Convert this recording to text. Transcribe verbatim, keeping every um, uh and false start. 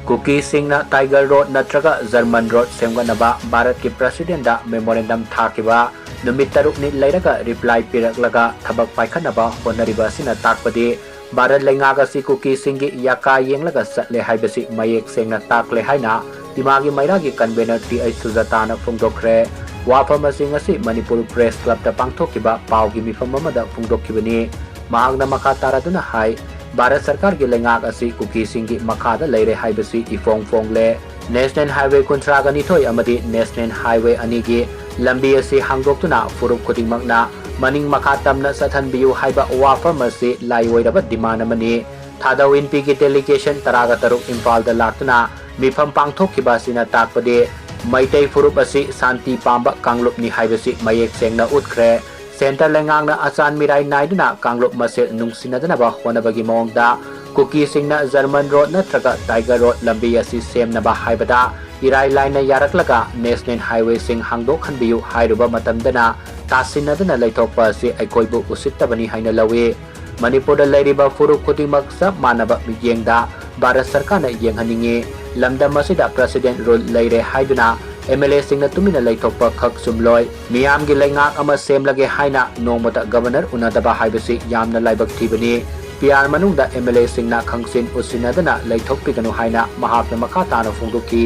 ꯀꯨꯀꯤꯁꯤꯡꯅ tiger road ꯅꯠꯇ꯭ꯔꯒ German road ꯁꯦꯝꯒꯠꯅꯕ ꯚꯥꯔꯠꯀꯤ ꯄ꯭ꯔꯁꯤꯗꯦꯟꯗ ꯃꯦꯃꯣꯔꯦꯟꯗꯝ ꯊꯥꯈꯤꯕ ꯅꯨꯃꯤꯠ ꯇꯔꯨꯛꯅꯤ ꯂꯩꯔꯒ ꯔꯤꯄ꯭ꯂꯥꯏ ꯄꯤꯔꯛꯂꯒ ꯊꯕꯛ ꯄꯥꯏꯈꯠꯅꯕ ꯍꯣꯠꯅꯔꯤꯕ ꯑꯁꯤꯅ ꯇꯥꯛꯄꯗꯤ ꯚꯥꯔꯠ ꯂꯩꯉꯥꯛ ꯑꯁꯤ ꯀꯨꯀꯤꯁꯤꯡꯒꯤ ꯌꯥꯀꯥ ꯌꯦꯡꯂꯒ ꯆꯠꯂꯦ ꯍꯥꯏꯕꯁꯤ ꯃꯌꯦꯛ ꯁꯦꯡꯅ ꯇꯥꯛꯂꯦ ꯍꯥꯏꯅ ꯏꯃꯥꯒꯤ ꯃꯩꯔꯥꯒꯤ ꯀꯟꯚꯦꯅꯔ ꯇꯤ ꯑꯩꯆ ꯁꯨꯖꯥꯇꯥꯅ ꯐꯣꯡꯗꯣꯛꯈ꯭ꯔꯦ꯫ ꯋꯥꯐꯝ ꯑꯁꯤ ꯉꯁꯤ ꯃꯅꯤꯄꯨꯔ ꯄ꯭ꯔꯦꯁ ꯀ꯭ꯂꯕꯇ ꯄꯥꯡꯊꯣꯛꯈꯤꯕ ꯄꯥꯎꯒꯤ ꯃꯤꯐꯝ ꯑꯃꯗ ꯐꯣꯡꯗꯣꯛꯈꯤꯕꯅꯤ꯫ ꯃꯍꯥꯛꯅ ꯃꯈꯥ ꯇꯥꯔꯗꯨꯅ ꯍꯥꯏ, ꯚꯥꯔꯠ ꯁꯔꯀꯥꯔꯒꯤ ꯂꯩꯉꯥꯛ ꯑꯁꯤ ꯀꯨꯀꯤꯁꯤꯡꯒꯤ ꯃꯈꯥꯗ ꯂꯩꯔꯦ ꯍꯥꯏꯕꯁꯤ ꯏꯐꯣꯡ ꯐꯣꯡꯂꯦ꯫ ꯅꯦꯁꯅꯦꯜ ꯍꯥꯏꯋꯦ ꯀꯨꯟꯊ꯭ꯔꯥꯒ ꯅꯤꯊꯣꯏ ꯑꯃꯗꯤ ꯅꯦꯁꯅꯦꯜ ꯍꯥꯏꯋꯦ ꯑꯅꯤꯒꯤ ꯂꯝꯕꯤ ꯑꯁꯤ ꯍꯥꯡꯗꯣꯛꯇꯨꯅ ꯐꯨꯔꯨꯞ ꯈꯨꯗꯤꯡꯃꯛꯅ ꯃꯅꯤꯡ ꯃꯈꯥ ꯇꯝꯅ ꯆꯠꯍꯟꯕꯤꯌꯨ ꯍꯥꯏꯕ ꯋꯥꯐꯝ ꯑꯁꯤ ꯂꯥꯏꯑꯣꯏꯔꯕ ꯗꯤꯃꯥꯟ ꯑꯃꯅꯤ꯫ ꯊꯥꯗꯧ ꯏꯟꯄꯤꯒꯤ ꯗꯦꯂꯤꯒꯦꯁꯟ ꯇꯔꯥꯒ ꯇꯔꯨꯛ ꯏꯝꯐꯥꯜꯗ ꯂꯥꯛꯇꯨꯅ ꯃꯤꯐꯝ ꯄꯥꯡꯊꯣꯛꯈꯤꯕ ꯑꯁꯤꯅ ꯇꯥꯛꯄꯗꯤ ꯃꯩꯇꯩ ꯐꯨꯔꯨꯞ ꯑꯁꯤ ꯁꯥꯟꯇꯤ ꯄꯥꯝꯕ ꯀꯥꯡꯂꯨꯞꯅꯤ ꯍꯥꯏꯕꯁꯤ ꯃꯌꯦꯛ ꯁꯦꯡꯅ ꯎꯠꯈ꯭ꯔꯦ꯫ ꯁꯦꯟꯇꯔ ꯂꯩꯉꯥꯛꯅ ꯑꯆꯥꯟ ꯃꯤꯔꯥꯏ ꯅꯥꯏꯗꯨꯅ ꯀꯥꯡꯂꯨꯞ ꯃꯁꯦꯜ ꯅꯨꯡꯁꯤꯅꯗꯅꯕ ꯍꯣꯠꯅꯕꯒꯤ ꯃꯑꯣꯡꯗ ꯀꯨꯀꯤꯁꯤꯡꯅ ꯖꯔꯃꯟ ꯔꯣꯗ ꯅꯠꯇ꯭ꯔꯒ ꯇꯥꯏꯒꯔ ꯔꯣꯗ ꯂꯝꯕꯤ ꯑꯁꯤ ꯁꯦꯝꯅꯕ ꯍꯥꯏꯕꯗ ꯏꯔꯥꯏ ꯂꯥꯏꯅ ꯌꯥꯔꯛꯂꯒ ꯅꯦꯁꯅꯦꯜ ꯍꯥꯏꯋꯦꯁꯤꯡ ꯍꯥꯡꯗꯣꯛꯍꯟꯕꯤꯌꯨ ꯍꯥꯏꯔꯨꯕ ꯃꯇꯝꯗꯅ ꯇꯥꯁꯤꯟꯅꯗꯅ ꯂꯩꯊꯣꯛꯄ ꯑꯁꯤ ꯑꯩꯈꯣꯏꯕꯨ ꯎꯁꯤꯠꯇꯕꯅꯤ ꯍꯥꯏꯅ ꯂꯧꯏ꯫ ꯃꯅꯤꯄꯨꯔꯗ ꯂꯩꯔꯤꯕ ꯐꯨꯔꯨꯞ ꯈꯨꯗꯤꯡꯃꯛ ꯆꯞ ꯃꯥꯟꯅꯕ ꯃꯤꯠꯌꯦꯡꯗ ꯚꯥꯔꯠ ꯁꯔꯀꯥꯔꯅ ꯌꯦꯡꯍꯟꯅꯤꯡꯏ꯫ ꯂꯝꯗꯝ ꯑꯁꯤꯗ ꯄ꯭ꯔꯁꯤꯗꯦꯟ ꯔꯨꯜ ꯂꯩꯔꯦ ꯍꯥꯏꯗꯨꯅ ꯑꯦꯝ ꯑꯦꯜ ꯑꯦꯁꯤꯡꯅ ꯇꯨꯃꯤꯟꯅ ꯂꯩꯊꯣꯛꯄ ꯈꯛ ꯆꯨꯝꯂꯣꯏ꯫ ꯃꯤꯌꯥꯝꯒꯤ ꯂꯩꯉꯥꯛ ꯑꯃ ꯁꯦꯝꯂꯒꯦ ꯍꯥꯏꯅ ꯅꯣꯡꯃꯇ ꯒꯕꯔꯅꯔ ꯎꯅꯗꯕ ꯍꯥꯏꯕꯁꯤ ꯌꯥꯝꯅ ꯂꯥꯏꯕꯛ ꯊꯤꯕꯅꯤ꯫ ꯄꯤ ꯑꯥꯔ ꯃꯅꯨꯡꯗ ꯑꯦꯝ ꯑꯦꯜ ꯑꯦꯁꯤꯡꯅ ꯈꯪꯁꯤꯟ ꯎꯠꯁꯤꯟꯅꯗꯅ ꯂꯩꯊꯣꯛꯄꯤꯒꯅꯨ ꯍꯥꯏꯅ ꯃꯍꯥꯛꯅ ꯃꯈꯥ ꯇꯥꯅ ꯐꯣꯡꯗꯣꯛꯈꯤ꯫